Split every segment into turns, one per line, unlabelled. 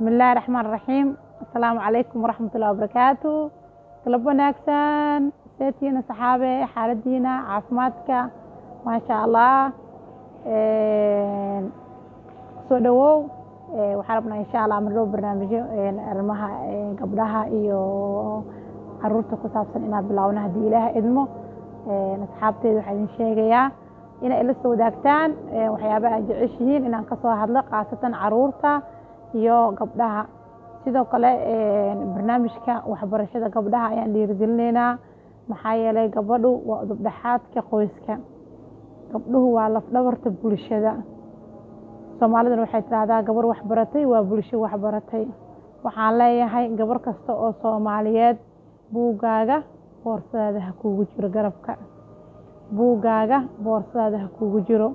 Bismillaahi raxmaan raxiim. Asalaamu calaykum waraxmatullahi wabarakaatu. Galab wanaagsan, seetiina saxaabe, xaaladiina caafimaadka, maasha Allah. Soo dhawow. Waxaan rabnaa insha Allah mar dhow barnaamijyo arrimaha gabdhaha iyo caruurta ku saabsan inaan bilaawno haddii Ilaaha idmo. Asxaabteeda, waxaa idin sheegayaa inay ila soo wadaagtaan waxyaabaha aad jeceshihiin inaan kasoo hadlo, khaasatan caruurta iyo gabdhaha. Sidoo kale barnaamijka waxbarashada gabdhaha ayaan dhiirigelinaynaa, maxaa yeelay gabadhu waa udubdhexaadka qoyska, gabdhuhu waa lafdhabarta bulshada. Soomaaliduna waxay tidhaahdaa, "Gabar waxbaratay waa bulsho waxbaratay." Waxaan leeyahay gabar kasta oo Soomaaliyeed, buuggaaga boorsadaada ha kuugu jiro, garabka buuggaaga boorsadaada ha kuugu jiro.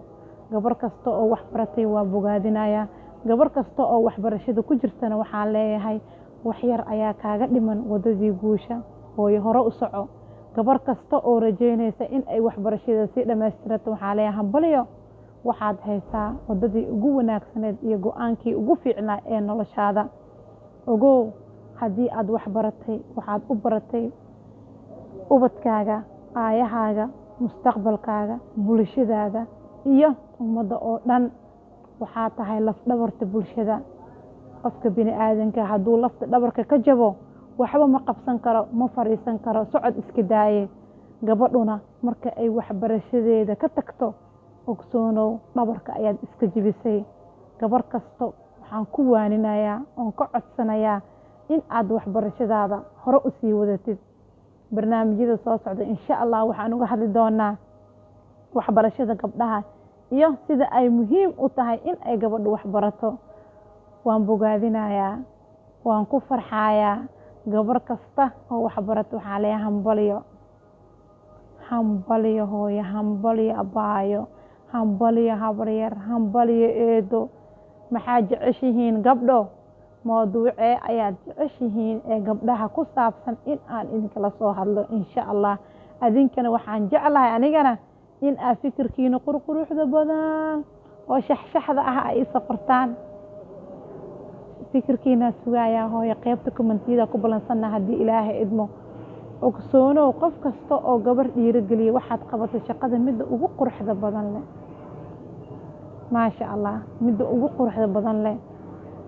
Gabar kasta oo waxbaratay waa bogaadinayaa. Gabar kasta oo waxbarashada ku jirtana waxaan leeyahay, wax yar ayaa kaaga dhiman wadadii guusha, hooyo, hore u soco. Gabar kasta oo rajeynaysa in ay waxbarashada sii dhammaystirato, waxaa leeyahay hambalyo, waxaad haysaa wadadii ugu wanaagsaneed iyo go-aankii ugu fiicnaa ee noloshaada. Ogow, haddii aad waxbaratay, waxaad u baratay ubadkaaga, aayahaaga, mustaqbalkaaga, bulshadaada iyo ummadda oo dhan. Waxaa tahay lafdhabarta bulshada. Qofka bini aadanka hadduu lafta dhabarka ka jabo, waxba ma qabsan karo, ma fadhiisan karo, socod iska daaye. Gabadhuna marka ay waxbarashadeeda ka tagto, ogsoonow, dhabarka ayaad iska jibisay. Gabar kasto waxaan ku waaninayaa oon ka codsanayaa in aad waxbarashadaada hore usii wadatid. Barnaamijyada soo socda insha Allah waxaan uga hadli doonaa waxbarashada gabdhaha iyo sida ay muhiim u tahay in ay gabadhu waxbarato. Waan bogaadinayaa, waan ku farxayaa gabar kasta oo waxbarato. Waxaa leeyahay hambalyo, hambalyo hooyo, hambalyo abaayo, hambalyo habaryar, hambalyo eedo. Maxaa jeceshihiin gabdho? Mawduucee ayaad jeceshihiin ee gabdhaha ku saabsan in aan idinkala soo hadlo insha Allah? Adinkana waxaan jeclahay anigana in aad fikirkiina qurquruxda badan oo shaxshaxda ah ay isoo qortaan. Fikirkiinaa sugayaa, hooyo, qeybta comment-iyada ku balansanna haddii Ilaahay idmo. Ogsoonow, qof kasta oo gabar dhiirogeliya, waxaad qabatay shaqada midda ugu quruxda badan leh, maasha Allah, midda ugu quruxda badan leh.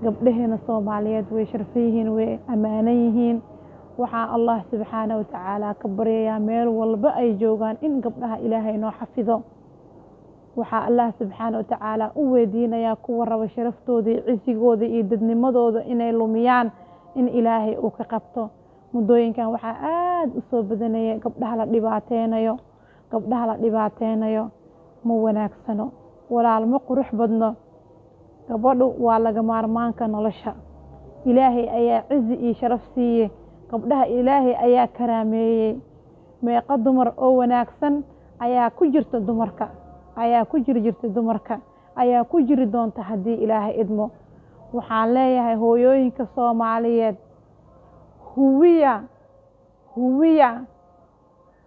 Gabdhaheena Soomaaliyeed way sharfan yihiin, way ammaanan yihiin. Waxaa Allah subxaana watacaala ka baryayaa meel walba ay joogaan in gabdhaha Ilaahay noo xafido. Waxaa Allah subxaana watacaala u weydiinayaa kuwa raba sharaftooda iyo cisigooda iyo dadnimadooda inay lumiyaan in Ilaahay uu ka qabto. Muddooyinkan waxaa aada u soo badanaya gabdhaha la dhibaateynayo. Gabdhaha la dhibaateynayo ma wanaagsano, walaal, ma qurux badno. Gabadhu waa laga maarmaanka nolosha. Ilaahay ayaa cizi iyo sharaf siiyey gabdhaha, Ilaahay ayaa karaameeyey. Meeqo dumar oo wanaagsan ayaa ku jirta dumarka, ayaa ku jiri jirta dumarka, ayaa ku jiri doonta haddii Ilaahay idmo. Waxaan leeyahay hooyooyinka Soomaaliyeed, huwiya, huwiya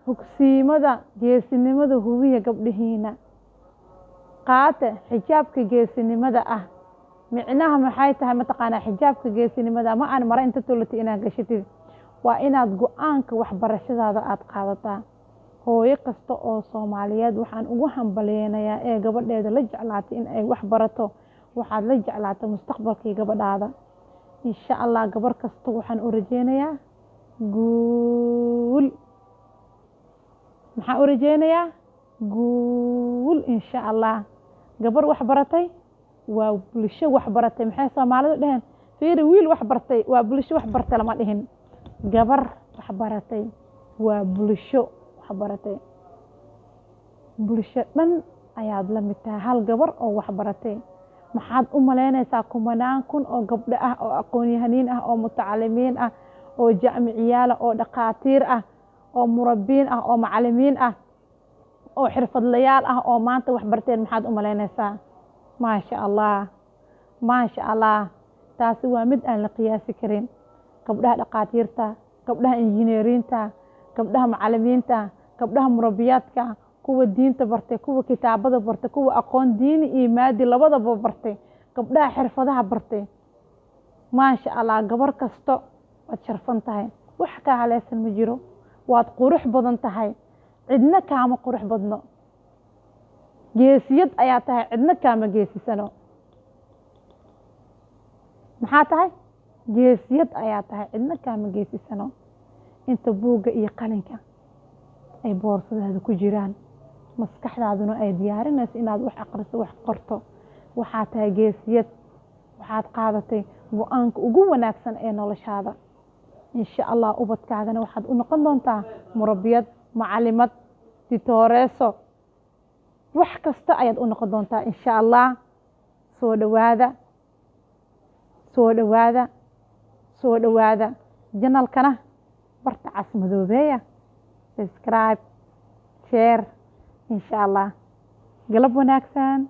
hogsiimada geesinimada, huwiya gabdhihiina, qaata xijaabka geesinimada ah. Micnaha maxay tahay mataqaanaa xijaabka geesinimada? Ma aan mara inta tolatay inaad gashatid, waa inaad go-aanka waxbarashadaada aada qaadataa. Hooyo kasta oo Soomaaliyeed waxaan ugu hambaleynayaa ee gabadheeda la jeclaatay in ay wax barato, waxaad la jeclaatay mustaqbalkii gabadhaada insha Allah. Gabar kasta waxaan u rajeynayaa guul. Maxaan u rajeynayaa? Guul insha Allah. Gabar wax baratay waa bulsho wax baratay. Maxay Soomaalidu dheheen? Fiiri, wiil wax bartay waa bulsho wax bartay lama dhihin. Gabar wax baratay waa bulsho wax baratay. Bulsho dhan ayaad la mid tahay hal gabar oo wax baratay. Maxaad u malaynaysaa kumanaan kun oo gabdho ah oo aqoon-yahaniin ah, oo mutacalimiin ah, oo jaamiciyaal ah, oo dhakhaatiir ah, oo murabbiin ah, oo macalimiin ah, oo xirfadlayaal ah, oo maanta wax barteen? Maxaad u malaynaysaa? Maasha Allah, maasha Allah. Taasi waa mid aan la qiyaasi karin. Gabdhaha dhakhaatiirta, gabdhaha injineeriinta, gabdhaha macalimiinta, gabdhaha murabbiyaadka, kuwa diinta bartay, kuwa kitaabada bartay, kuwa aqoon diini iyo maadi labadaba bartay, gabdhaha xirfadaha bartay. Maasha Allah, gabar kasto waad sharfan tahay, wax kaa haleysan ma jiro. Waad qurux badan tahay, cidna kaama qurux badno. Geesiyad ayaa tahay, cidna kaama geesisano. Maxaa tahay? Geesiyad ayaa tahay, cidna kaama geesisano. Inta buugga iyo qalinka ay boorsadaada ku jiraan, maskaxdaaduna ay diyaarinayso inaad wax aqriso, wax qorto, waxaa tahay geesiyad. Waxaad qaadatay go-aanka ugu wanaagsan ee noloshaada. Insha Allah ubadkaagana waxaad u noqon doontaa murabiyad, macalimad, titooreeso, wax kasta ayaad u noqon doontaa insha Allah. Soo dhawaada, soo dhawaada, soo dhawaada. Channelkana barta cas madoobeeya, subscribe, share, insha Allah. Galab wanaagsan.